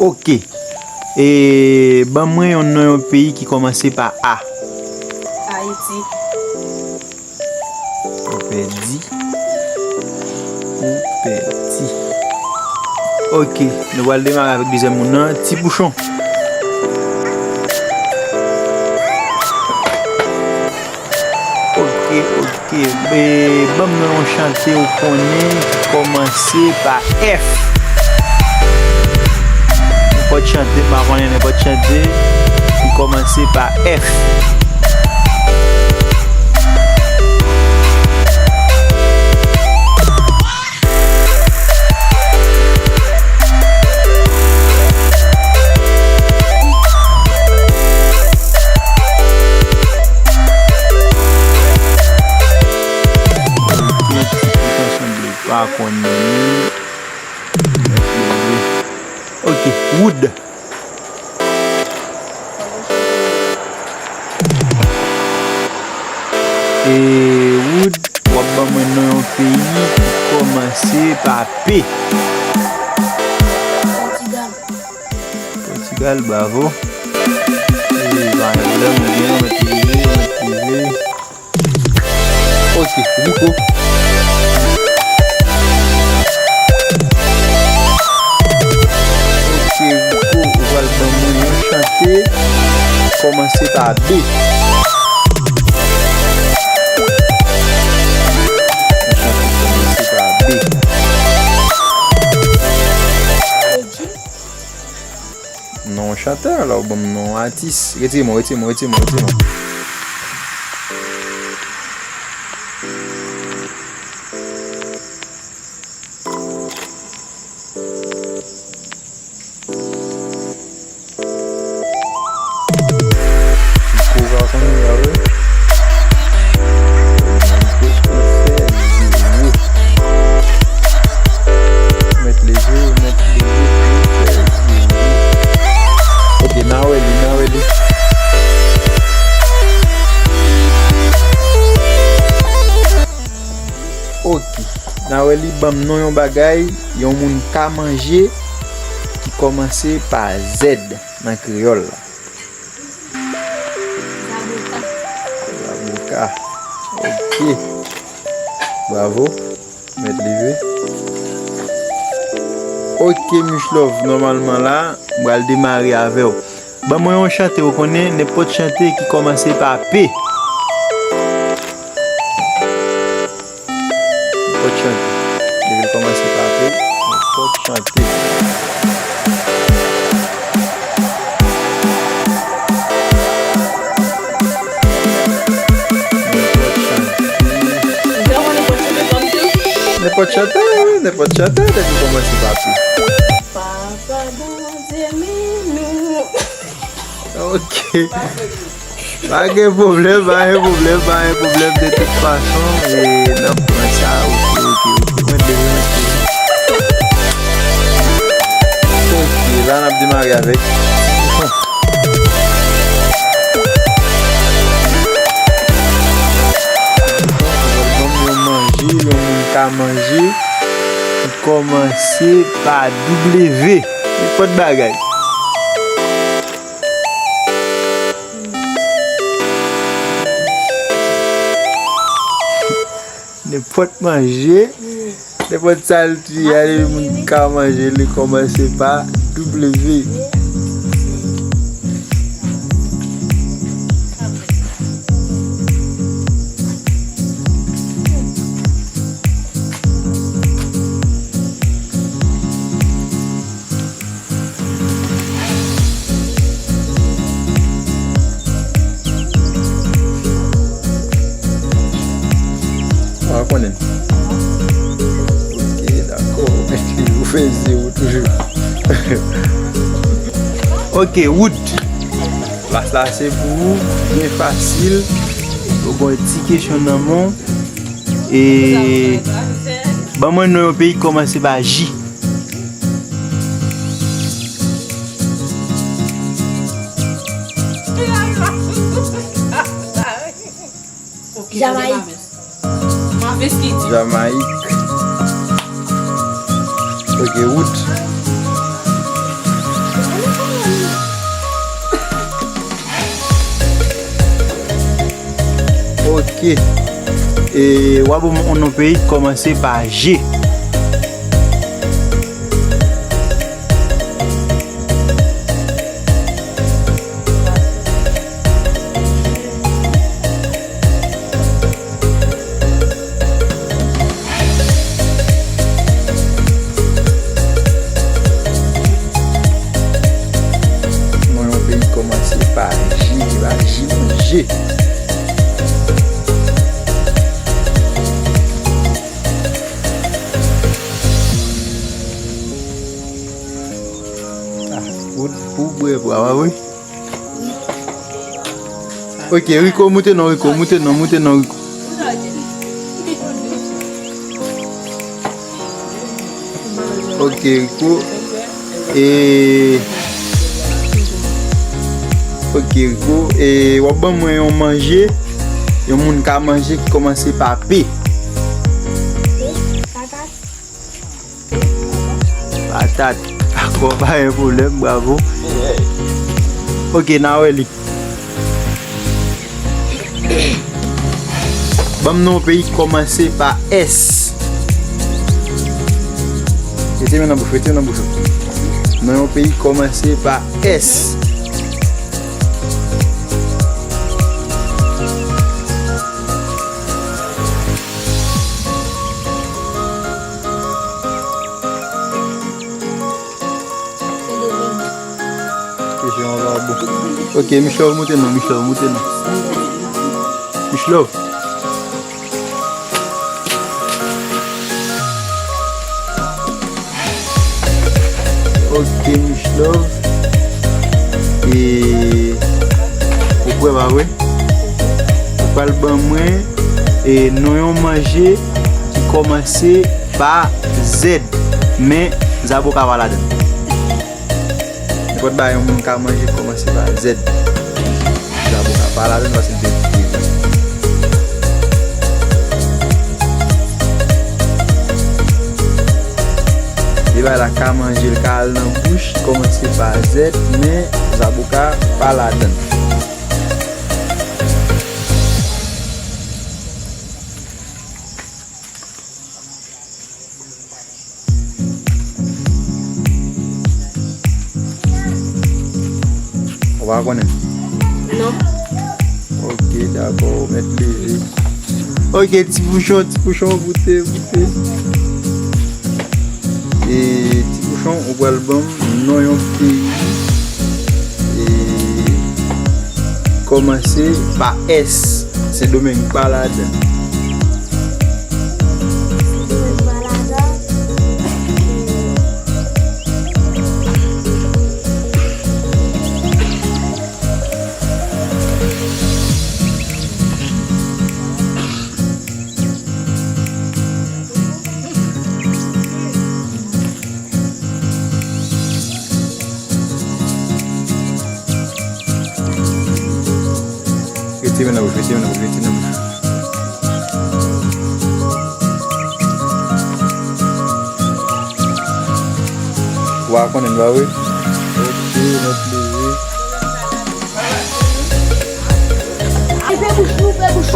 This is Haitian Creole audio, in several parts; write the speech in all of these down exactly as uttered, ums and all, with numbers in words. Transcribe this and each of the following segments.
Ok. E, ban mwen yon non yon peyi ki kòmanse pa A. Ayiti. Ou pèdi. Ou pèdi. Ok, nou pral demare avèk dezyèm moun nan, Ti Pouchon. Ok, ok. E, ban m nan yon chante ou konnen ki kòmanse pa F. Nenpòt chante, m pa konnen nenpòt chante ki kòmanse pa F. Ti Pouchon sanble pa konnen li. Ok, Wood. E Wood, w ap ban mwen non yon peyi ki kòmanse pa P. Pòtigal. Pòtigal, bravo. E, pa gen pwoblèm, ou byen, mèt leve, mèt leve. Ok, Rico. Ok, Rico, ou pral ban mwen yon chante kòmanse pa B. Yon chante kòmanse pa B. Non chantè, alò ban m non atis. Retire mwen, retire mwen, retire mwen, retire mwen. Rico pa konnen la vre. Rico ou fè zewo. Mèt leve, mèt leve, ou fè zewo. Ok, n a wè li, n a wè li. Ok, n a wè li ban m non yon bagay yon moun ka manje ki kòmanse pa Z nan kreyòl la. Zaboka. Zaboka. Ok. Bravo. Mèt leve. Ok, Miss Love, nòmalman la, m pral demare avè w. Ban mwen yon chante, ou konnen, nenpòt chante ki kòmanse pa P. Nenpòt chante. Depi l kòmanse pa P, nenpòt chante. Nenpòt chante. Ou vle yon nenpòt chante kòm tou? Nenpòt chante, wi, nenpòt chante, depi l kòmanse pa P. Papa Bondye, men nou. Ok. Pa gen pwoblèm, pa gen pwoblèm, pa gen pwoblèm. De tout fason, e, n ap pran sa. Ok, ok, ok. Mwen te remèt li. Ok, la n ap demare avèk. Yon manje, yon moun ka manje, ki kòmanse pa W. Nenpòt bagay. Nenpòt manje, nenpòt sa l ye a, depi moun ka manje, li kòmanse pa W. Ou pa konnen. Ok, dakò. Ou fè zewo toujou. Ok, Wood. Plas la se pou ou. Byen fasil. Ou gon ti kesyon nan men w. E ban mwen non yon peyi k kòmanse pa J. Jamayik. Jamayik. Ok, Wood. Ok. E, w a ban m yon non peyi ki kòmanse pa G. Mwen yon peyi kòmanse pa J, se pa J, non, G. Ah, pou, pou bwè bwa, wi. Ok, Rico, moute non, Rico, moute non, moute non, Rico. Ok, Rico. E, ok, Rico. E, w ap ban mwen yon manje, yon moun ka manje ki kòmanse pa P. Patat. Dakò, pa gen pwoblèm, bravo. Ok, n a wè li. Ban m non yon peyi ki kòmanse pa S. Rete men nan bouch, rete men nan bouch. Non yon peyi ki kòmanse pa S. Kesyon an pa bon. Ok, Michlove, moute non, Michlove, moute non. Michlove. Ok, Michlove. E, ou kwè pa vre? Ou pral ban mwen, e, non yon manje ki kòmanse pa Z, men zaboka pa ladan l. Nenpòt bagay yon moun ka manje ki kòmanse pa Z. Zaboka pa ladan l paske l te fri. Li bay la ka manje, l ka al nan bouch, kòmanse pa Z, men zaboka pa ladan l. Ou pa konnen? Non. Ok, dakò, ou mèt leve. Ok, ti pouchon, ti pouchon, boute, boute. E, ti pouchon, ou pral ban m non yon peyi. E, kòmanse pa S. Sendomeng pa ladan. Rete men nan bouch, rete men nan bouch, rete nan bouch. Ou pa konnen, pa vre? Ok, mèt leve.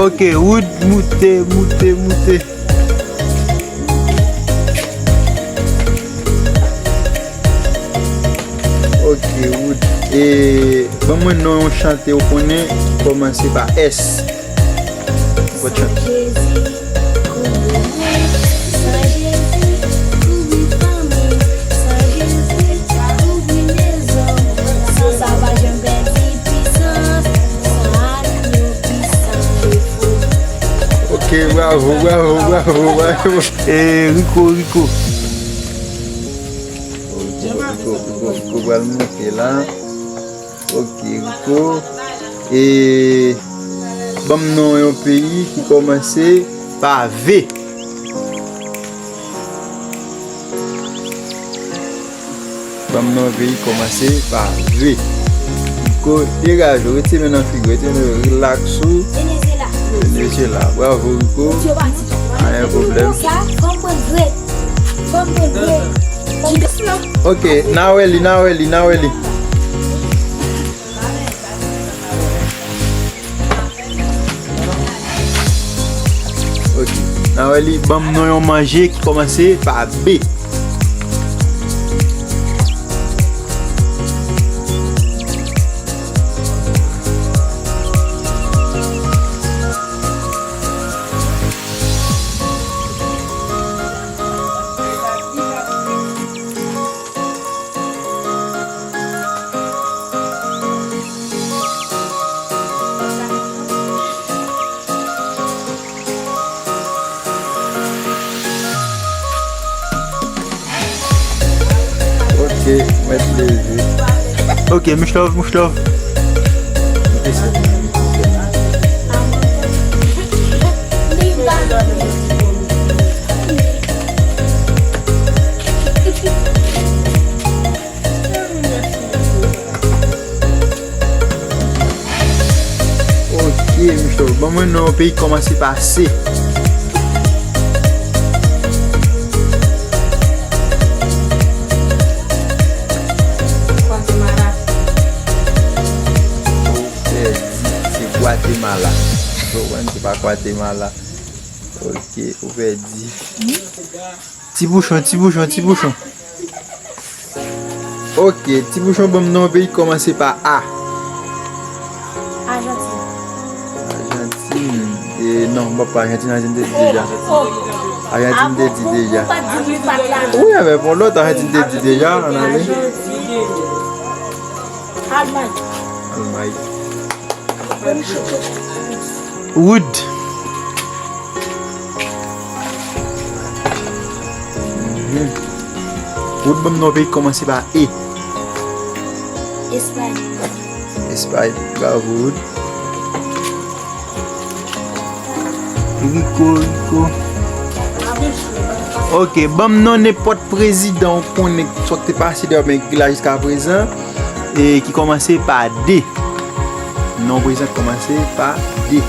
Ok, Wood, moute, moute, moute. Ok, Wood. E, ban mwen non yon chante ou konnen, kòmanse pa S. Ou konn chante. San Jezi, kouvri mwen, san Jezi, kouvri fanmi, san Jezi, kouvri mezon, san sa pa janm pèdi pwisans, san agno, pwisans, lefo. Ok, bravo, bravo, bravo, bravo. E, Rico, Rico. Rico, Rico, Rico, Rico pral monte la. Ok, Rico. E, ban m non yon peyi ki kòmanse pa V. Ban m non yon peyi ki kòmanse pa V. Rico, degaje w, rete men nan figi w, rete men, relax ou. Venezuela. Venezuela. Bravo, Rico. Pa gen pwoblèm. Sa, kòm pran grèt. Kòm pran grèt. Ok, n a wè li, n a wè li, n a wè li. N a wè li ban m non yon manje ki kòmanse pa B. Ok, mèt leve. Ok, much love, much love. Ok, much love. Ban mwen non yon peyi ki kòmanse pa C. Gwatemala. Ou pèdi, se Gwatemala. Ou konprann, se pa Gwatemala. Ok, ou pèdi. Ti bouchon, ti bouchon, ti bouchon. Ok, ti bouchon ban m non yon peyi ki kòmanse pa A. Ajantin. Ajantin. E, non, m p ap pran Ajantin, Ajantin te di deja. Ajantin te di deja. Wi, avè bon lòt, Ajantin te di deja, ann ale. Almay. Almay. Wood. Mhm. Wood, ban m non yon peyi ki kòmanse pa E. Espay. Espay. Bravo, Wood. Rico, Rico. Ok, ban m non nenpòt prezidan ou konnen swa ki te pase dèyè men ki la jiskaprezan e ki kòmanse pa D. Non prezan kòmanse pa D.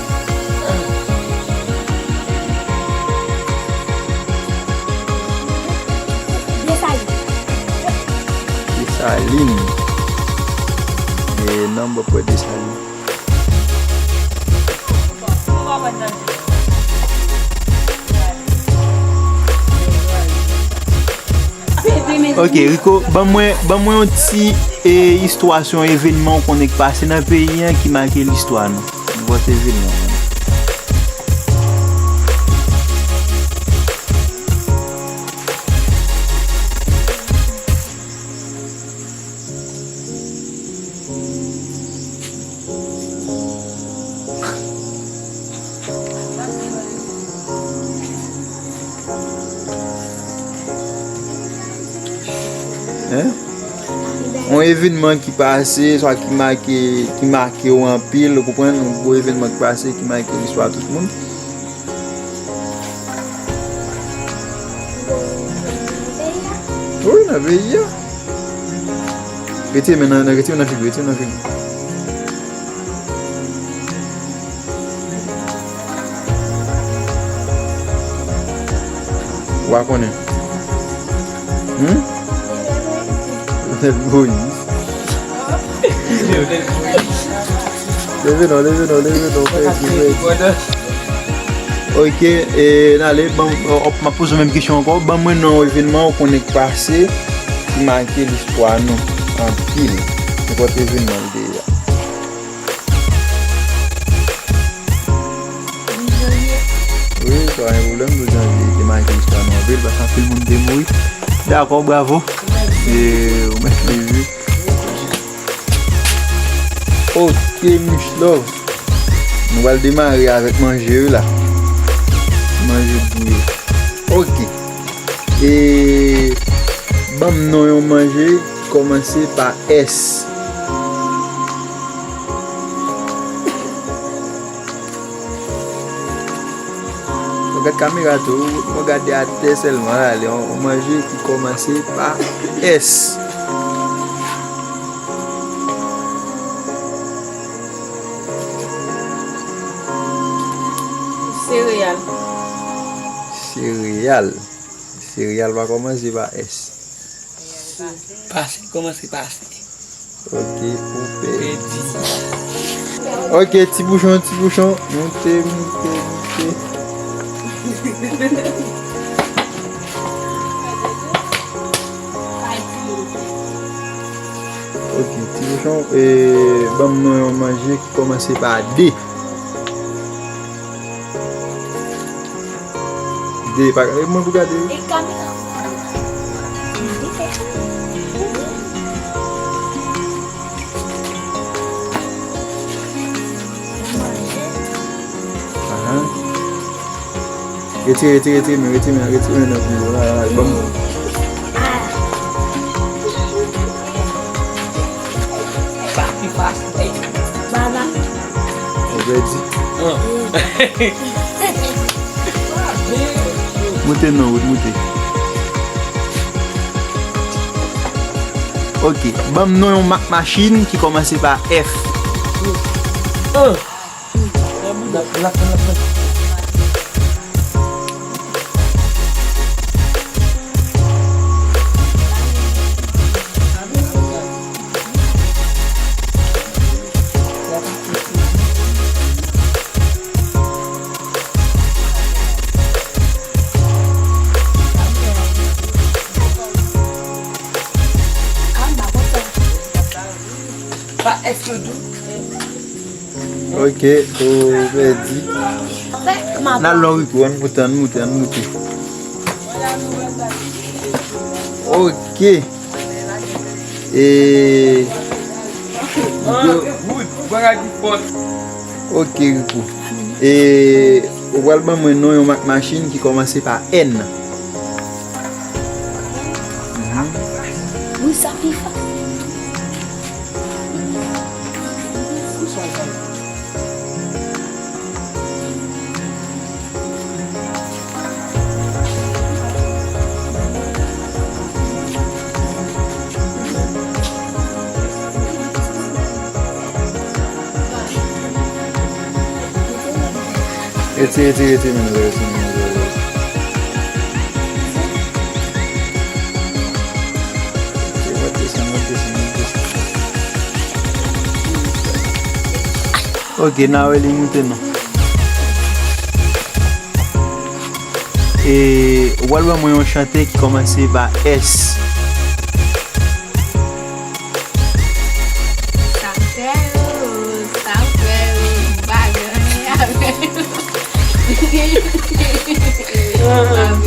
Desalin. Desalin. E non, m p ap wè Desalin. Ok, Rico, ban mwen, ban mwen yon ti, e, istwa sou yon evènman ou konnen k pase nan peyi an ki make listwa nou. Nenpòt evènman. Hein? Yon evènman ki pase, swa ki make, ki make w anpil, ou konprann? Yon gwo evènman ki pase, ki make listwa tout moun. Wi, nan peyi a. Retire men nan, nan, retire nan figi, retire nan figi. Ou pa konnen? Hmm? Lionel Moïse. Leve non, leve non, leve non, pèdi, pèdi. Ok, e, n ale, ban, m ap poze w menm kesyon ankò. Ban mwen non evènman ou konnen k pase, ki make listwa nou anpil. Nenpòt evènman l te ye a. Wi, pa gen pwoblèm, nou janvye te make listwa nou anpil, paske anpil moun te mouri. Dakò, bravo. E, ou mèt leve. Ok, much love. Nou pral demare avèk manje yo la. Manje bouyi. Ok. E ban m non yon manje ki kòmanse pa S. Mwen gad kamera tou, mwen gade atè sèlman la, li yon, yon manje ki kòmanse pa S. Sereyal. Sereyal. Sereyal pa kòmanse pa S. Pase, kòmanse pase. Ok, ou pèdi. Ok, ti bouchon, ti bouchon. Moute, moute, moute. Ok, ti kochon, e, ban m non yon manje ki kòmanse pa D. D, pa gade mwen pou gade. E kamera. Ahan. Retire, retire, retire men, retire men, retire men nan vye. Ban m. Ou pèdi. Moute non, Wood, moute. Ok, ban m non yon mak machin ki kòmanse pa F. Pa F yo tou. Ok, ou pèdi. N al lò Rico, ann moute, ann moute, ann moute. Ok. E, Rico. Ok, Rico. E, ou pral ban mwen non yon mak machin ki kòmanse pa N. Wi, sa pi fasil. Rete, rete, rete, men, rete, men, rete. Ok, w ap desann, w ap desann, w ap desann. Ok, n a wè li moute non. E, ou pral ban mwen yon chante ki kòmanse pa S. Sa m fè yo, sa m fè yo, m pa gen anyen avè yo. M ap